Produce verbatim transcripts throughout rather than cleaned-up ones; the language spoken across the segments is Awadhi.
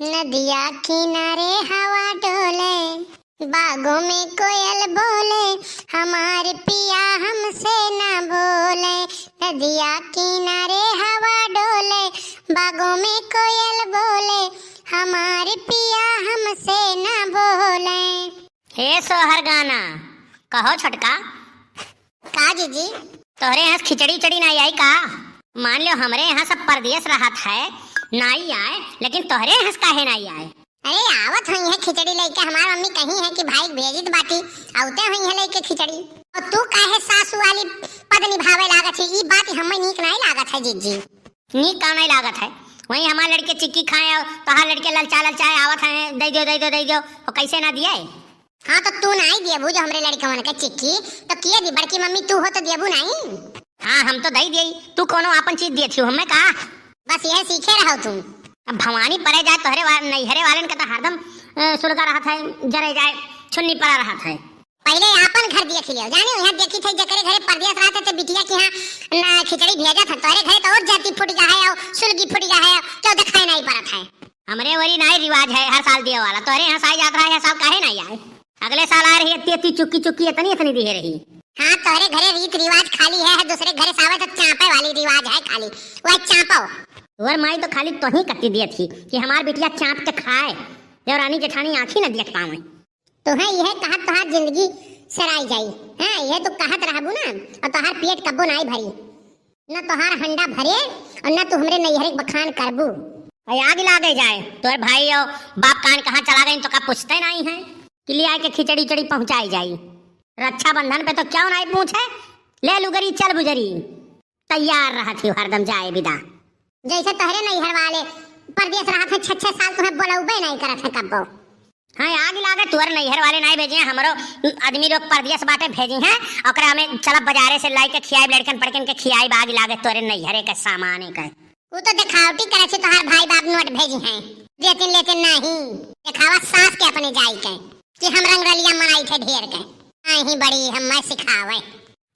नदिया किनारे हवा डोले, बागों में कोयल बोले, हमार पिया हमसे ना बोले। नदिया किनारे हवा डोले, बागों में कोयल बोले, हमार पिया हमसे ना बोले। हे सोहर गाना, कहो छोटका। का जीजी? तोहरे यहाँ से खिचड़ी उचड़ी नाई आई का? मान लो हमरे यहाँ सब परदेस रहत है, नाई आए, लेकिन तोहरे यहाँ से काहे नाई आए? अरे आवत होइहैं खिचड़ी लइके, हमार मम्मी कही है कि भाई भेजित बाटी, आवते होइहैं लइके खिचड़ी। और तू काहे सासू वाली पद निभावे लागत है? ई बात हमें नीक नाई लागत है जीजी। नीक का नाई लागत है? वहीं हमार लड़के चिक्की खाए और तोहार लड़के ललचा ललचाए आवत हैं, दे दो, दे दो, दे दो, और कैसे ना दिए? हाँ, तो तू नाई दियबू जो हमरे लड़कवन के चिक्की, तो किए दी? बड़की मम्मी तू हो तो दियबू नाई? हाँ, हम तो दई दिए, तू कोनो आपन चीज दिए थी हमें का? बस यह सीखे रहो तू। अब भवानी परे जाए तोहरे वा-, नैहरे वालन के तो हरदम, अ, सुलगा रहत है, जरे जाए, छुन्नी परा रहत है। पहिले आपन घर देख लियो, जाने यहाँ देखी थे जकरे घरे परदेस रहत है तो बिटिया के यहाँ न खिचड़ी भेजत है, तोहरे घरे तो और जाति फुट गया है और सुलगी फुट गया है, क्यों दिखाई नाई पड़त है? हमरे वरी नाई रिवाज है हर साल दिए वाला, तोहरे यहाँ साल जात रहा है, साल काहे नाई आए? अगले साल आ रही इतनी इतनी चुक्की चुक्की इतनी इतनी दिए रही। हाँ, तोहरे घरे रीत रिवाज खाली है, है दूसरे घरे सावे तो चापे वाली रिवाज है खाली, वह चापो। तोहर माई तो खाली तोही कत्ती दिए थी कि हमार बिटिया चाप के खाए, देवरानी जेठानी आँखी न देख पावे। तोहे यह कहत तोहार जिंदगी सराई जाई। हाँ, यह तो कहत रहबू ना, और तोहार पेट कब्बो नाई भरी। न तोहार हंडा भरे और न तू हमरे नैहरे के बखान करबू। और आग लागे जाए, तोहर भाई और बाप कान कहाँ चला गए, तो का पूछते नाई है कि ले आए के खिचड़ी उचड़ी पहुँचाई जाई। रक्षाबंधन पे तो क्यों नाई पूछे, ले लुगरी चल बुजरी। तैयार रहत ही हरदम जाए बिदा। जैसे तोहरे नैहर वाले परदेस रहत हैं, छह छह साल तुम्हें बोलौबे नाई करत हैं कब्बो। हाँ, आग लागे तोर नैहर वाले नाई भेजे हैं, हमरो आदमी लोग परदेस बाटे भेजी हैं, ओकरा हमें चलब बाजारे से लाई के खियाई, लड़कन पड़कन के खियाई, आग लागे तोरे नैहरे के सामाने के। वो तो दिखावटी करे से तोहार भाई बाप नोट भेजी हैं, देते लेते नहीं। दिखावा सास के अपने जाई के कि हम रंगरलिया मनाई थे ढेर के। आई ही बड़ी हम मैं सिखावे।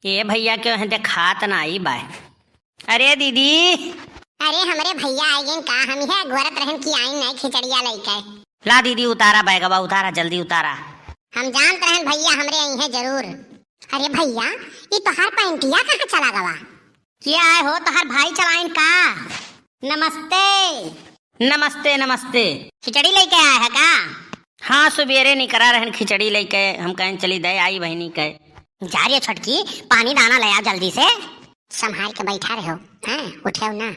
ए भैया, क्यों है देखात नाई बाय? अरे दीदी। अरे हमरे भैया आइ गइन का, हम इहे गोरत रहन कि आइन नाई खिचड़िया लइके। ला दीदी, उतारा बैगवा, उतारा, जल्दी उतारा। हम जानत रहन भैया हमरे अइहे जरूर। अरे भैया, ई तोहार पैंटिया कहाँ चला गवा? के आए हो, तोहार भाई चलाइन का? नमस्ते। नमस्ते, नमस्ते। खिचड़ी लइके आए है का? हाँ, सुबेरे निकरा रहन खिचड़ी लइके, हम कहन चली दे आई बहिनी के। जा रे छोटकी, पानी दाना ले आओ जल्दी से। संभाल के बैठा रहो, हाँ, उठेउ ना।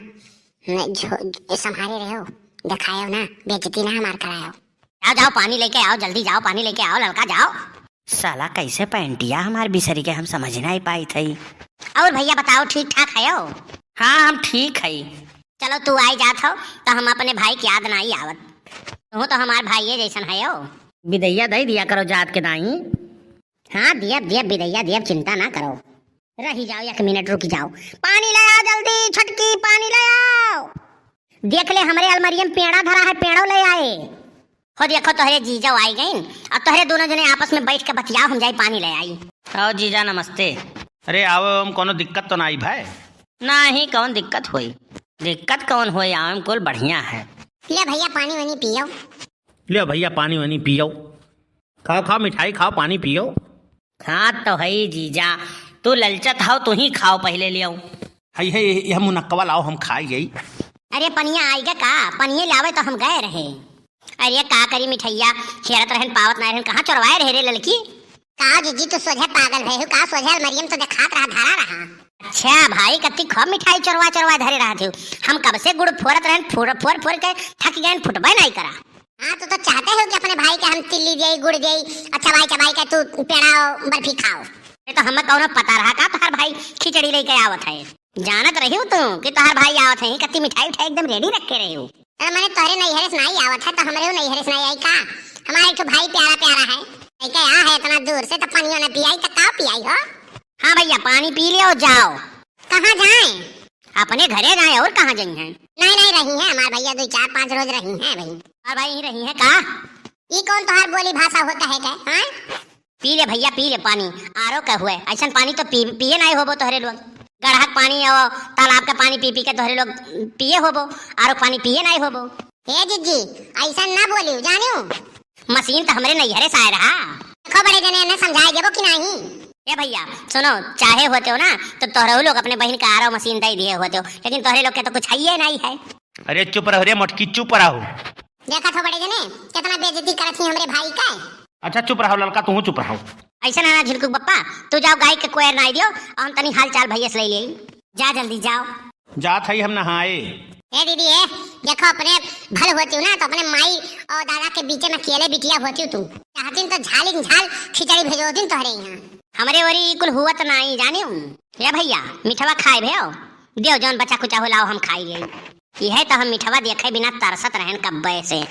न, झो-, संभाले रहो, देखाएउ ना, बेइज्जती ना हमार कराएउ। जाओ, जाओ, पानी लेके आओ, जल्दी जाओ, पानी लेके आओ, लड़का, जाओ। साला कैसे पैंटिया हमार बिसरी के हम समझ नाई पाइत हई। और भैया बताओ, ठीक ठाक हयो? हाँ, हम ठीक हई। चलो, तू आई जात हो, तो हम अपने भाई के याद नाई आवत। तू तो हमार भाई है जैसन हयो। बिदैया दे दिया करो जात के दाई। हाँ, दियब, दियब, बिदैया दियब, चिंता ना करो। रही जाओ, एक मिनट रुकी जाओ। पानी ले आओ जल्दी, छोटकी, पानी ले आओ। देख ले, हमरे अलमरिया में पेड़ा धरा है, पेड़ो ले आए। हो देखो, तोहरे जीजा आई गइन, और तोहरे दोनों जने आपस में बैठ के बतियाओ, हम जाई पानी ले आई। आओ जीजा, नमस्ते। अरे आओ, हम कोनो दिक्कत तो नाई भाई? नाही, कौन दिक्कत होई? दिक्कत कौन होई, आवे में कुल बढ़िया है। ले भैया, पानी वानी पियो। ले भैया, पानी वानी पियो। खाओ, खाओ, मिठाई खाओ, पानी पियो। खात तो हई जीजा, तू ललचत हौ, तू ही खाओ पहिले लियो। हई है, यह मुनक्कवा लाओ, हम खाई जाई। अरे पनिया आइगा का? पनिये लावे तो हम गए रहे। अरे का करी मिठैया, खेलत रहन, पावत नाई रहन, कहाँ चोरवाए रहे रे ललकी? का जीजी, तू सोझे पागल भए हो का? सोझे अलमरियम तो देखात रहा, धरा रहा। अच्छा भाई, कत्ती खूब मिठाई चोरवा चोरवा धरे रहत हो। हम कब से गुड़ फोरत रहन, फोर, फोर, फोर के थक गए, फुटबे नाई करा। हाँ, तू तो चाहते हो कि अपने भाई के हम तिल्ली देई, गुड़ देई, और चबाई चबाई के तू पेड़ा और बर्फी खाओ। अरे तो हमें कौनो पता रहा का तोहार भाई खिचड़ी लेके आवत है? जानत रही हो तू कि तोहार भाई आवत है, कत्ती मिठाई उठाई एकदम ready रख के रही हो। अरे मने तोहरे नैहरे से नाई आवत है तो हमरे नैहरे से नाई आई का? हमारे एक ठो भाई प्यारा प्यारा है, लेके आ है इतना दूर से, तो पानियो ना पियाई तो का पियाई हो? हाँ भैया, पानी पी लियो, जाओ। कहाँ जाए? अपने घरे जाए, और कहाँ जाई हैं? नहीं, नहीं रही है हमार भैया, दो चार पाँच रोज रही है भाई। और भाई यहीं रही है का? ई कौन तोहार बोली भाषा होता है क्या? हाँ? पी ले भैया, पी ले पानी, आरो का हुए। ऐसन पानी तो पी-, पिए नाई होबो तोहरे लोग। गड़हक पानी और तालाब का पानी पी पी के तोहरे लोग पिए होबो, आरो पानी पिए नाई होबो। हे जिज्जी, अइसन ना बोलियो, जानियो। मशीन त हमरे नैहरे से आए रहा। देखो बड़े जने, इन्हें समझाए देबो कि नाही? ए भइया, सुनो, चाहे होते हो ना, तो तोहरे लोग अपने बहिन का आरो मशीन दे दिए होते हो, लेकिन तोहरे लोग के तो कुछ हइये नाही है। अरे चुप रहो रे मोटकी, चुप रहो। देखत हो बड़े जने, कितना बेइज्जती करत ही हमरे भाई का। अच्छा चुप रहो ललका, तुहू चुप रहो। अइसन ना झिलकू बप्पा, तू जाओ गाय के कोयर नाई दियो, और हम तनी हाल चाल भइया से ले लेई। जा जल्दी जाओ। जात हई हम नहाए। ए दीदी, ए, देखो अपने भल होती हूँ ना, तो अपने माई और दादा के बीचे में अकेले बिटिया होती हूँ तू। चाहती तो झालिन झाल खिचड़ी भेजोती तोहरे यहाँ। हमरे ओरी कुल हुवत नाई जानियो। ए भइया, मिठवा खाए भेव, देव जौन बचा कुचा हो लाओ हम खाई गई। यह तो हम मिठवा देखे बिना तरसत रहन कब्बे से।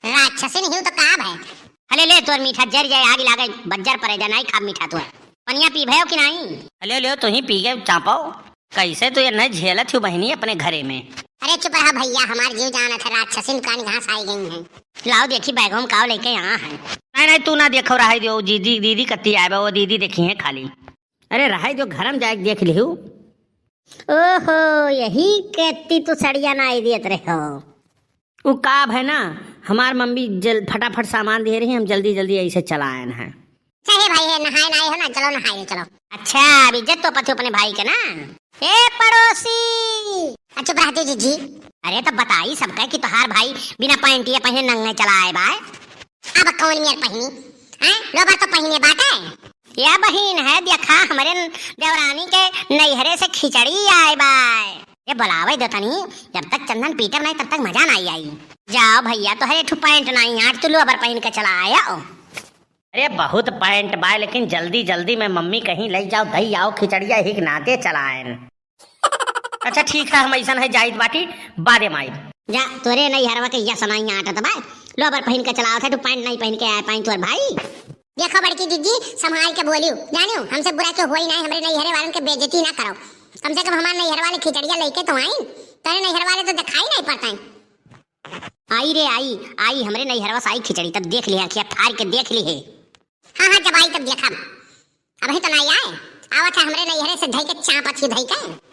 राक्षसिन हिउ तो का भय? हले ले तोर मीठा जर जाए, आग लागे, बज्जर परे जा, नाई खाब मीठा तोर। पनिया पी भयो कि नाई? हले ले तो ही पी गए चापो। कैसे तू ये नहीं झेलत हूँ बहिनी अपने घरे में? अरे चुप रहा भइया, हमार जीव जानत है, राक्षसिन कान घास आई गई हैं। लाओ देखी बैगों में काव लेके यहाँ है। नहीं नहीं तू ना देखो, रहे दियो, दीदी, दीदी कत्ती आए बा, वो दीदी देखी है खाली। अरे रहे दियो, घर में जाए के देख लिहू। ओहो, यही कत्ती तू सड़िया नाई देत रहे हो। उ का है ना, हमार मम्मी जल-, फटाफट सामान दे रही, हम जल्दी जल्दी ऐसे चलायन है। अच्छा हे भाई, हे नहाए ना आए हो ना, चलो नहाए चलो। अच्छा, अब इज्जत तो पथु अपने भाई के ना। ए पड़ोसी। अच्छा, चुप रहते जीजी। अरे तो बताई सबका कि तोहार भाई बिना पैंटिया पहने नंगे चला आए बा। अब कौन मेर पहिनी? हैं? लोबर तो पहिने बाटे। या बहिन है, देखा हमरे देवरानी के नैहरे से खिचड़ी आए बाय। ये बुलावे दो तनी, जब तक चंदन पीटब नहीं तब तक मजा नहीं आई। जाओ भइया, तोहरे ठू पैंट नहीं, आज तू लोबर पहिन के चला आया। अरे बहुत पैंट बाय, लेकिन जल्दी जल्दी में मम्मी कहीं ले जाओ, दही आओ खिचड़िया ही के नाते चलाएन। अच्छा ठीक है, हम ऐसा नहीं जाइत बाटी, बादे में आइब। जा, तोरे नैहरवा के या समाई आटत बा। लोबर पहिन के चलावत है, तू पैंट नहीं पहिन के आए पाई तोर भाई। देखो बड़की दीदी, संभाल के बोलियो, जानियो, हमसे बुरा क्यों होई नहीं, हमरे नैहरे वालन के बेइज्जती ना करो। कम से कम हमारे नैहर वाले खिचड़िया लेके तो आइन, तेरे नैहर वाले तो दिखाई नहीं पड़ता है। आई रे आई, आई हमरे नैहरवा से आई खिचड़ी, तब देख ली है, अखिया फाड़ के देख ली है। हाँ हाँ, जब आई तब देखब। अबही तो नाई आए, आवत है हमरे नैहरे से धई के चापत ही धई के।